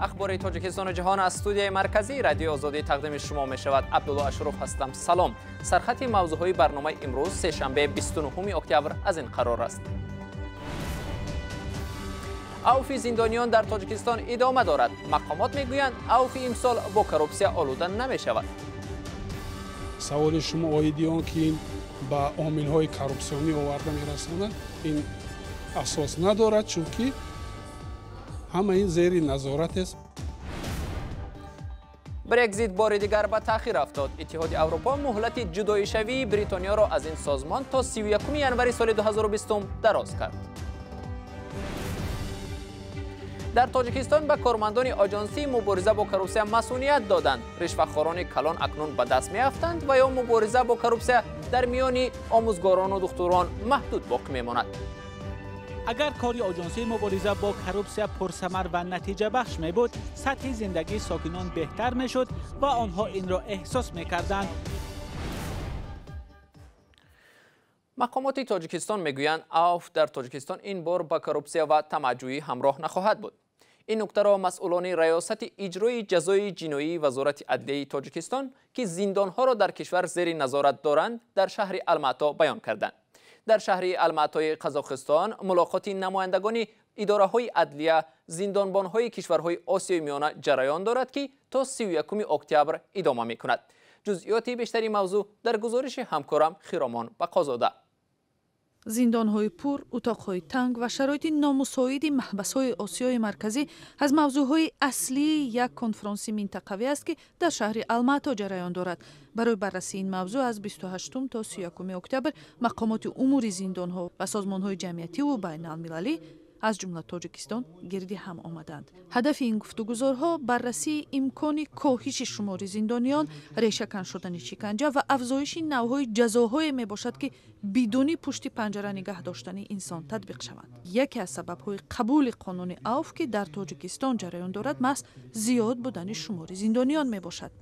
Ахбори Тоҷикистону ҷаҳон аз студияи марказии Радиои Озодӣ тақдими шумо мешавад. Абдулло Ашуров ҳастам. Салом. Сархати мавзӯъҳои барномаи имрӯз, сешанбе, 29 октябр, аз ин қарор аст. Авфи зиндониён дар Тоҷикистон идома дорад. Мақомот мегӯянд, авфи имсол бо коррупсия олуда намешавад. Саволи шумо оиди он ки ин ба омилҳои коррупсионӣ оварда мерасонад, ин асос надорад, чунки ҳама ин зери назорат аст. Брекзит бори дигар ба таъхир афтод. Иттиҳоди Аврупо муҳлати ҷудоишавии Бритониёро аз ин созмон то 31 январи соли 2020 дароз кард. Дар Тоҷикистон ба кормандони Оҷонсии мубориза бо коррупсия масъуният доданд. Ришвахорони калон акнун ба даст меафтанд ва ё мубориза бо коррупсия дар миёни омӯзгорону духтурон маҳдуд боқӣ мемонад. Агар кори Оҷонсии мубориза бо коррупсия пурсамар ва натиҷабахш мебуд, сатҳи зиндагии сокинон беҳтар мешуд ва онҳо инро эҳсос мекарданд. Мақомоти Тоҷикистон мегӯянд, авф дар Тоҷикистон ин бор ба коррупсия ва тамаъҷӯӣ ҳамроҳ нахоҳад буд. Ин нуктаро масъулони Раёсати иҷрои ҷазои ҷиноии Вазорати адлияи Тоҷикистон, ки зиндонҳоро дар кишвар зери назорат доранд, дар шаҳри Алмато баён карданд. Дар шаҳри Алматои Қазоқистон мулоқоти намояндагони идораҳои адлия, зиндонбонҳои кишварҳои Осиёи Миёна ҷараён дорад, ки то 31 октябр идома мекунад. Ҷузъиёти бештари мавзӯъ дар гузориши ҳамкорам Хиромон Бақозода. Зиндонҳои пур, утоқҳои танг ва шароити номусоиди маҳбасҳои Осиёи Марказӣ аз мавзӯъҳои аслии як конфронси минтақавӣ аст, ки дар шаҳри Алмато ҷараён дорад. Барои баррасии ин мавзӯъ аз 28 то 31 октябр мақомоти умури зиндонҳо ва созмонҳои ҷамъиятиву байналмилалӣ, аз ҷумла Тоҷикистон, гирди ҳам омаданд. Ҳадафи ин гуфтугузорҳо баррасии имкони коҳиши шумори зиндониён, решакан шудани шиканҷа ва афзоиши навъҳои ҷазоҳое мебошад, ки бидуни пушти панҷара нигаҳ доштани инсон татбиқ шаванд. Яке аз сабабҳои қабули қонуни авф, ки дар Тоҷикистон ҷараён дорад, маҳз зиёд будани шумори зиндониён мебошад.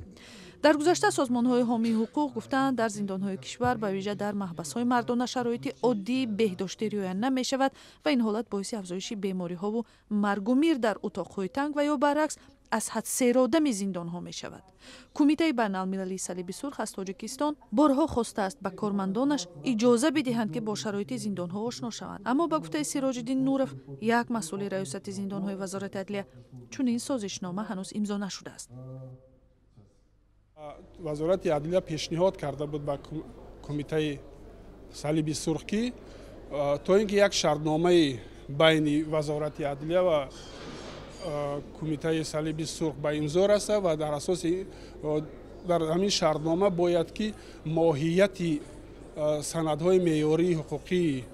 Дар гузашта созмонҳои ҳомии ҳуқуқ гуфтаанд, дар зиндонҳои кишвар, ба вижа дар маҳбасҳои мардона, шароити оддии беҳдоштӣ риоя намешавад ва ин ҳолат боиси афзоиши бемориҳову маргу мир дар утоқҳои танг ва ё баръакс аз ҳад серодами зиндонҳо мешавад. Кумитаи байналмилалии Салиби Сурх аз Тоҷикистон борҳо хостааст, ба кормандонаш иҷоза бидиҳанд, ки бо шароити зиндонҳо ошно шаванд. Аммо ба гуфтаи Сироҷиддин Нуров, як масъули Раёсати зиндонҳои Вазорати адлия, чунин созишнома ҳанӯз имзо нашудааст. Вазорати адлия пешниҳод карда буд ба Кумитаи Салиби Сурх, ки то ин ки як шартномаи байни Вазорати адлия ва Кумитаи Салиби Сурх ба имзо расад ва дар асоси дар ҳамин шартнома бояд ки моҳияти санадҳои меъёрии ҳуқуқии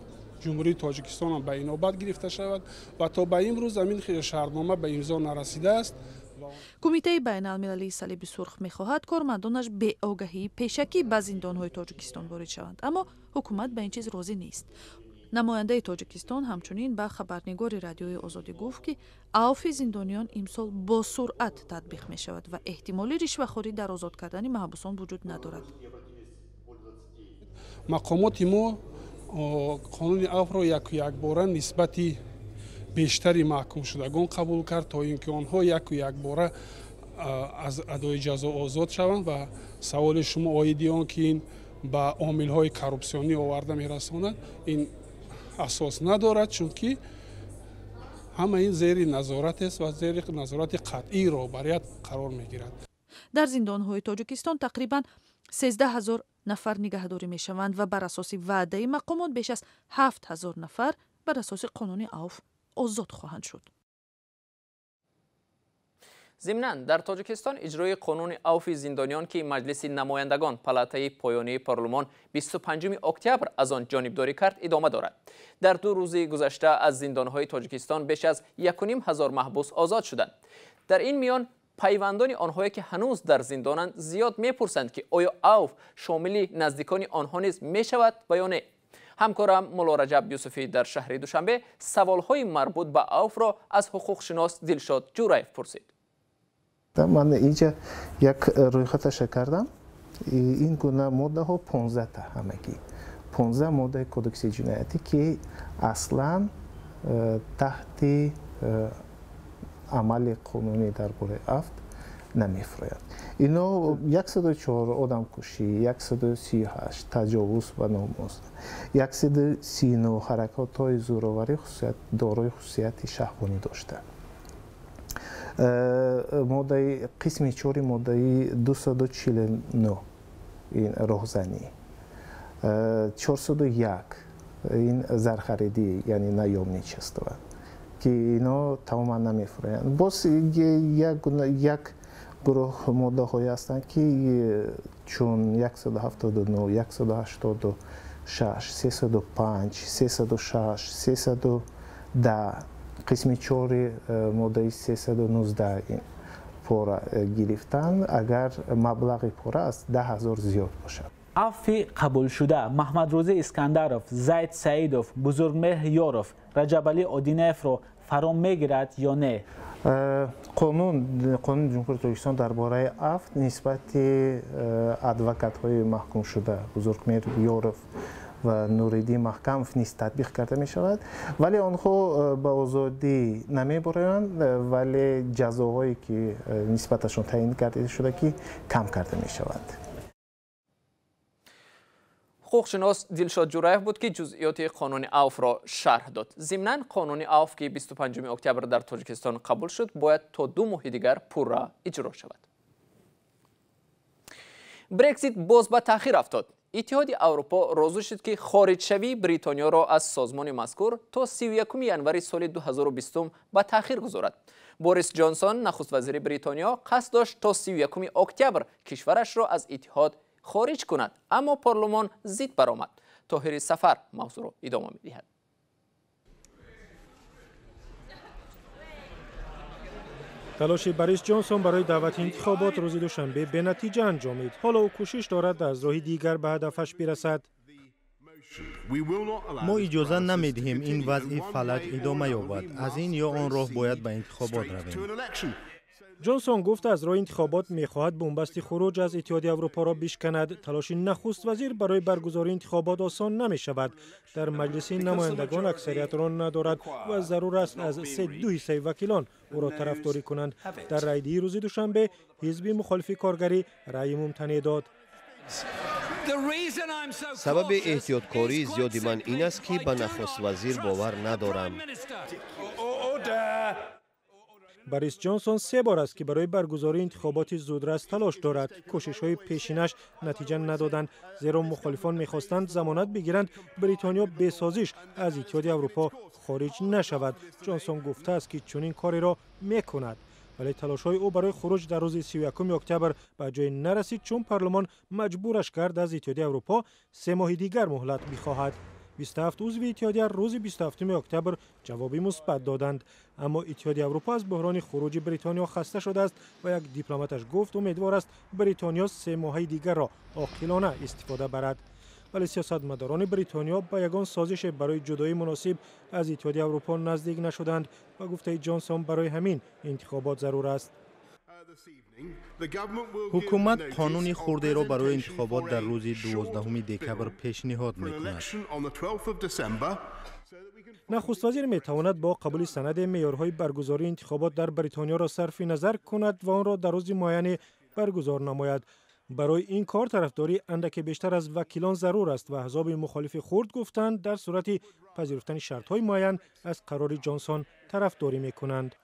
Ҷумҳурии Тоҷикистон ба инобат гирифта шавад ва то ба имрӯз ҳамин шартнома ба имзо нарасидааст. Кумитаи байналмилалии Салиби Сурх мехоҳад кормандонаш беогаҳии пешакӣ ба зиндонҳои Тоҷикистон ворид шаванд, аммо ҳукумат ба ин чиз розӣ нест. Намояндаи Тоҷикистон ҳамчунин ба хабарнигори Радиои Озодӣ гуфт, ки авфи зиндониён имсол бо суръат татбиқ мешавад ва эҳтимоли ришвахорӣ дар озод кардани маҳбусон вуҷуд надорад. Мақомоти мо қонуни авфро яку якбора нисбати бештари маҳкумшудагон қабул кард, то ин ки онҳо яку якбора аз адои ҷазо озод шаванд. Ва саволи шумо оиди он ки ин ба омилҳои коррупсионӣ оварда мерасонад, ин асос надорад, чунки ҳама ин зери назорат аст ва зери назорати қатъии роҳбарият қарор мегирад. Дар зиндонҳои Тоҷикистон тақрибан 13 000 нафар нигаҳдорӣ мешаванд ва бар асоси ваъдаи мақомот беш аз 7000 нафар бар асоси қонуни авф озод хоҳанд шуд. Зимнан, дар Тоҷикистон иҷрои қонуни авфи зиндониён, ки Маҷлиси намояндагон, палатаи поёнии парлумон, 25 октябр аз он ҷонибдорӣ кард, идома дорад. Дар 2 рӯзи гузашта аз зиндонҳои Тоҷикистон беш аз 1500 маҳбус озод шуданд. Дар ин миён пайвандони онҳое, ки ҳанӯз дар зиндонанд, зиёд мепурсанд, ки оё авф шомили наздикони онҳо низ мешавад ва ё не. Ҳамкорам Мулло Раҷаб Юсуфӣ дар шаҳри Душанбе саволҳои марбут ба авфро аз ҳуқуқшинос Дилшод Ҷураев пурсид. Ман инҷа як рӯйхаташа кардам. Ин гуна моддаҳо 15-та, ҳамагӣ 15 моддаи Кодекси ҷиноятӣ, ки аслан таҳти Амали қонунӣ дар бораи афт намефурояд. Ино 104 одамкушӣ, 138 таҷовуз ба номус, 139 ҳаракатҳои зӯроварӣ дорои хусусияти шаҳвонӣ дошта. Моддаи қисми 4 моддаи 249 ин роҳзанӣ, 401 ин зархаридӣ, яъне наёмничество, ки ино тамоман намефуроянд. Боз як гурӯҳ моддаҳое ҳастанд, ки чун 179, 186, 305, 306, 310, қисми 4 моддаи 319 ин пора гирифтан, агар маблағи пора аз 10 000 зиёд бошад. Афви қабулшуда Маҳмадрӯзӣ Искандаров, Зайд Саидов, Бузургмеҳр Ёров, Раҷабалӣ Одинаевро фаро мегирад ё не? Қонуни Ҷумҳурии Тоҷикистон дар бораи афт нисбати адвокатҳои маҳкумшуда Бузургмеҳр Ёров ва Нуриддин Маҳкамов низ татбиқ карда мешавад, вале онҳо ба озодӣ намебароянд, вале ҷазоҳое ки нисбаташон таъин карда шуда, ки кам карда мешавад. Ҳуқуқшинос Дилшод Ҷураев буд, ки ҷузъиёти қонуни авфро шарҳ дод. Зимнан қонуни авф, ки 25 октябр дар Тоҷикистон қабул шуд, бояд то 2 моҳи дигар пурра иҷро шавад. Брексит боз ба таъхир афтод. Иттиҳоди Аврупо розӣ шуд, ки хориҷшавии Бритониёро аз созмони мазкур то 31 январи соли 2020 ба таъхир гузорад. Борис Ҷонсон, нахуствазири Бритониё, қасд дошт то 31 октябр кишварашро аз иттиҳод хориҷ кунад, аммо парлумон зид баромад. Тоҳири Сафар мавзӯъро идома медиҳад. Талоши Борис Ҷонсон барои даъвати интихобот рӯзи душанбе бенатиҷа анҷомид. Ҳоло ӯ кӯшиш дорад аз роҳи дигар ба ҳадафаш бирасад. Мо иҷоза намедиҳем ин вазъи фалаҷ идома ёбад. Аз ин ё он роҳ бояд ба интихобот равем. Ҷонсон гуфт, аз роҳи интихобот мехоҳад бунбасти хуруҷ аз Иттиҳоди Аврупоро бишканад. Талоши нахуствазир барои баргузории интихобот осон намешавад. Дар маҷлиси намояндагон аксариятро надорад ва зарур аст аз 3-2 ҳиссаи вакилон ӯро тарафдорӣ кунанд. Дар райдиҳии рӯзи душанбе ҳизби мухолифи коргарӣ раъи мумтанеъ дод. Сабаби эҳтиёткории зиёди ман ин аст, ки ба нахуствазир бовар надорам. Борис Ҷонсон 3 бор аст, ки барои баргузории интихоботи зудрас талош дорад. Кӯшишҳои пешинаш натиҷа надоданд, зеро мухолифон мехостанд замонат бигиранд Бритониё бесозиш аз Иттиҳоди Аврупо хориҷ нашавад. Ҷонсон гуфтааст, ки чунин кореро мекунад, вале талошҳои ӯ барои хуруҷ дар рӯзи 31 октябр ба ҷое нарасид, чун парлумон маҷбураш кард аз Иттиҳоди Аврупо 3 моҳи дигар муҳлат бихоҳад. 27 узви иттиҳодия рӯзи 27 октябр ҷавоби мусбат доданд. Аммо Иттиҳоди Аврупо аз буҳрони хуруҷи Бритониё хаста шудааст ва як дипломаташ гуфт, умедвор аст Бритониё 3 моҳаи дигарро оқилона истифода барад. Вале сиёсатмадорони Бритониё ба ягон созише барои ҷудоии муносиб аз Иттиҳоди Аврупо наздик нашуданд. Ба гуфтаи Ҷонсон, барои ҳамин интихобот зарур аст. Ҳукумат қонуни хурдеро барои интихобот дар рӯзи 12 декабр пешниҳод мекунад. Нахуствазир метавонад бо қабули санаде меъёрҳои баргузории интихобот дар Бритониёро сарфи назар кунад ва онро дар рӯзи муайяне баргузор намояд. Барои ин кор тарафдории андаке бештар аз вакилон зарур аст ва аҳзоби мухолифи хурд гуфтанд, дар сурати пазируфтани шартҳои муайян аз қарори Ҷонсон тарафдорӣ мекунанд.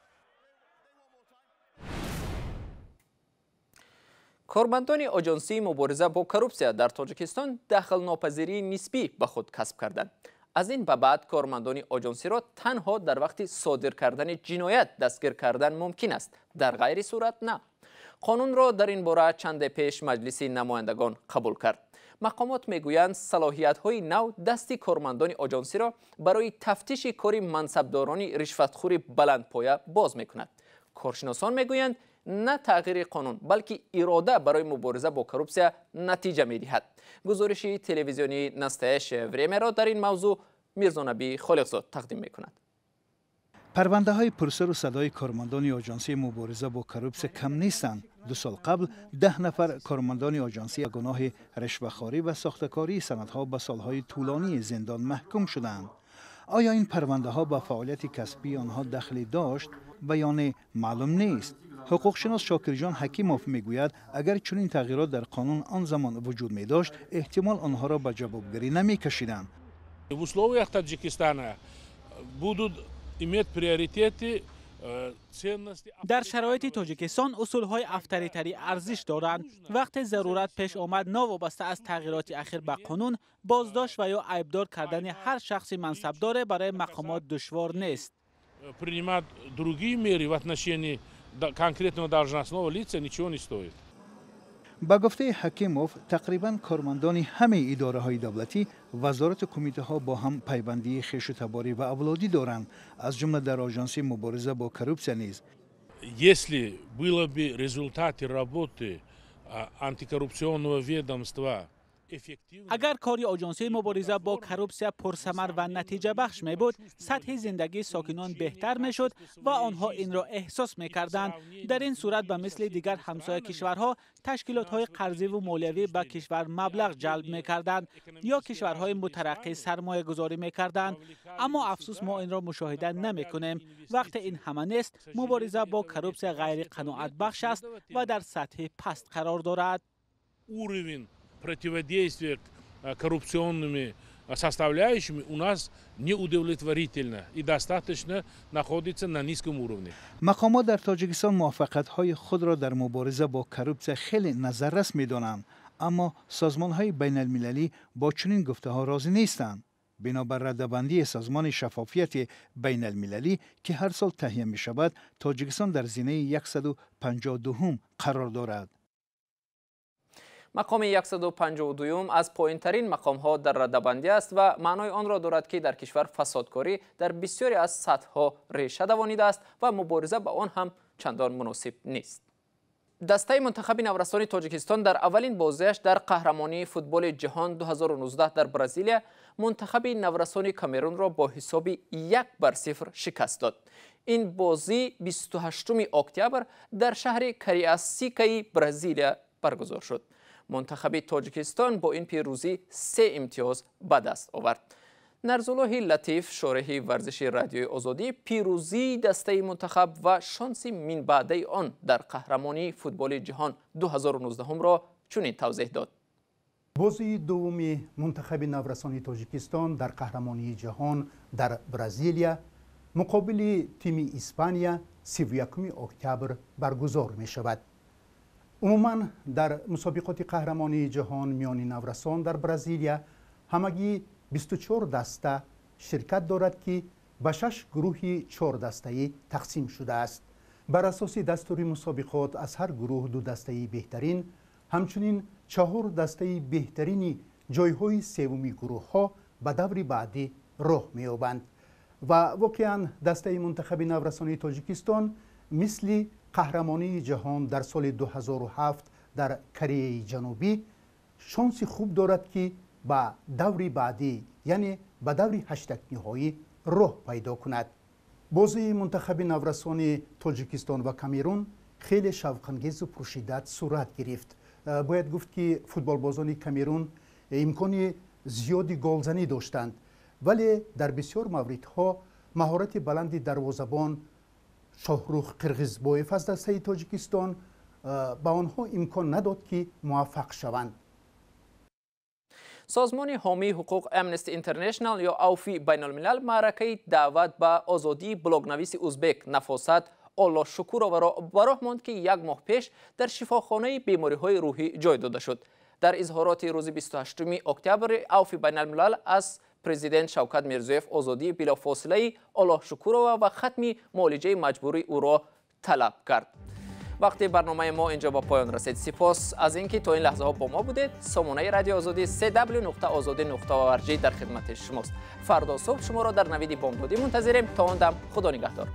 Кормандони Оҷонсии мубориза бо коррупсия дар Тоҷикистон дахлнопазирии нисбӣ ба худ касб карданд. Аз ин ба баъд кормандони оҷонсиро танҳо дар вақти содир кардани ҷиноят дастгир кардан мумкин аст, дар ғайри сурат на. Қонунро дар ин бора чанде пеш Маҷлиси намояндагон қабул кард. Мақомот мегӯянд, салоҳиятҳои нав дасти кормандони оҷонсиро барои тафтиши кори мансабдорони ришватхӯри баландпоя боз мекунад. Коршиносон мегӯянд, на тағйири қонун, балки ирода барои мубориза бо коррупсия натиҷа медиҳад. Гузориши телевизионии Настоящее времяро дар ин мавзӯъ Мирзонабӣ Холиқзод тақдим мекунад. Парвандаҳои пурсару садои кормандони оҷонсии мубориза бо коррупсия кам нестанд. 2 сол қабл 10 нафар кормандони оҷонсӣ ба гуноҳи ришвахорӣ ва сохтакории санадҳо ба солҳои тӯлонии зиндон маҳкум шуданд. Оё ин парвандаҳо ба фаъолияти касбии онҳо дахле дошт? ва ё не маълум нест. Ҳуқуқшинос Шокирҷон Ҳакимов мегӯяд, агар чунин тағйирот дар қонун он замон вуҷуд медошт, эҳтимол онҳоро ба ҷавобгарӣ намекашиданд. В условиях Таджикистана будут иметь приоритеты. Дар шароити Тоҷикистон усулҳои авторитарӣ арзиш доранд. Вақте зарурат пеш омад, новобаста аз тағйироти ахир ба қонун, боздошт ва ё айбдор кардани ҳар шахси мансабдоре барои мақомот душвор нест. Принимать другие меры в отношении конкретного должностного лица ничего не стоит. Ба гуфтаи Ҳакимов, тақрибан кормандони ҳамаи идораҳои давлатӣ, вазорату кумитаҳо бо ҳам пайвандии хешу таборӣ ва авлодӣ доранд, аз ҷумла дар Оҷонсии мубориза бо коррупсия низ. Если было бы результаты работы антикоррупционного ведомства. Агар кори Оҷонсии мубориза бо коррупсия пурсамар ва натиҷабахш мебуд, сатҳи зиндагии сокинон беҳтар мешуд ва онҳо инро эҳсос мекарданд. Дар ин сурат, ба мисли дигар ҳамсоя кишварҳо, ташкилотҳои қарзиву молиявӣ ба кишвар маблағ ҷалб мекарданд ё кишварҳои мутараққӣ сармоягузорӣ мекарданд. Аммо афсӯс, мо инро мушоҳида намекунем. Вақте ин ҳама нест, мубориза бо коррупсия ғайриқаноатбахш аст ва дар сатҳи паст қарор дорад. Уровень противодействия коррупционными составляющими у нас неудовлетворительно и достаточно находится на низком уровне. Мақомот дар Тоҷикистон муваффақиятҳои худро дар мубориза бо коррупсия хеле назаррас медонанд, аммо созмонҳои байналмилалӣ бо чунин гуфтаҳо розӣ нестанд. Бинобар радабандии Созмони шаффофияти байналмилалӣ, ки ҳар сол таҳия мешавад, Тоҷикистон дар зинаи 152-ум қарор дорад. Мақоми 152 аз поинтарин мақомҳо дар радабандӣ аст ва маънои онро дорад, ки дар кишвар фасодкорӣ дар бисёре аз сатҳҳо реша давонидааст ва мубориза ба он ҳам чандон муносиб нест. Дастаи мунтахаби наврасони Тоҷикистон дар аввалин бозиаш дар қаҳрамонии футболи ҷаҳон 2019 дар Бразилия мунтахаби наврасони Камерунро бо ҳисоби 1-0 шикаст дод. Ин бозӣ 28 октябр дар шаҳри Кариасикаи Бразилия баргузор шуд. Мунтахаби Тоҷикистон бо ин пирӯзӣ се имтиёз ба даст овард. Нарзуллоҳи Латиф, шореҳи варзиши Радиои Озодӣ, пирӯзии дастаи мунтахаб ва шонси минбаъдаи он дар қаҳрамонии футболи ҷаҳон 2019-ро чунин тавзеҳ дод. Бозии дуввуми мунтахаби наврасони Тоҷикистон дар қаҳрамонии ҷаҳон дар Бразилия муқобили тими Испания 31 октябр баргузор мешавад. Умуман, дар мусобиқоти қаҳрамонии ҷаҳон миёни наврасон дар Бразилия ҳамагӣ 24 даста ширкат дорад, ки ба шаш гурӯҳи чордастаӣ тақсим шудааст. Бар асоси дастури мусобиқот, аз ҳар гурӯҳ ду дастаи беҳтарин, ҳамчунин чаҳор дастаи беҳтарини ҷойҳои севуми гурӯҳҳо ба даври баъдӣ роҳ меёбанд. Ва воқеан, дастаи мунтахаби наврасони Тоҷикистон мисли қаҳрамонии ҷаҳон дар соли 2007 дар Кореяи Ҷанубӣ шонси хуб дорад, ки ба даври баъдӣ, яъне ба даври ҳаштакниҳоӣ роҳ пайдо кунад. Бозии мунтахаби наврасони Тоҷикистон ва Камерун хеле шавқангезу пуршиддат сурат гирифт. Бояд гуфт, ки футболбозони Камерун имкони зиёди голзанӣ доштанд, вале дар бисёр мавридҳо маҳорати баланди дарвозабон Шоҳрух Қирғизбоев аз дастаи Тоҷикистон ба онҳо имкон надод, ки муваффақ шаванд. Созмони ҳомии ҳуқуқ Amnesty International ё Авфи байналмилал маъракаи даъват ба озодии блогнависи узбек Нафосат Оллошукуроваро ба роҳ монд, ки як моҳ пеш дар шифохонаи бемориҳои рӯҳӣ ҷой дода шуд. Дар изҳороти рӯзи 28 октябри Авфи байналмилал аз президент Шавкат Мирзиёев озодии билофосилаи Оллошукурова ва хатми муолиҷаи маҷбурии ӯро талаб кард. Вақти барномаи мо инҷо ба поён расид. Сипос аз ин ки то ин лаҳзаҳо бо мо будед. Сомонаи Радиои Озодӣ cw.озодӣ.org дар хидмати шумост. Фардо субҳ шуморо дар навиди бомдодӣ мунтазирем. То он дам, Худо нигаҳдор.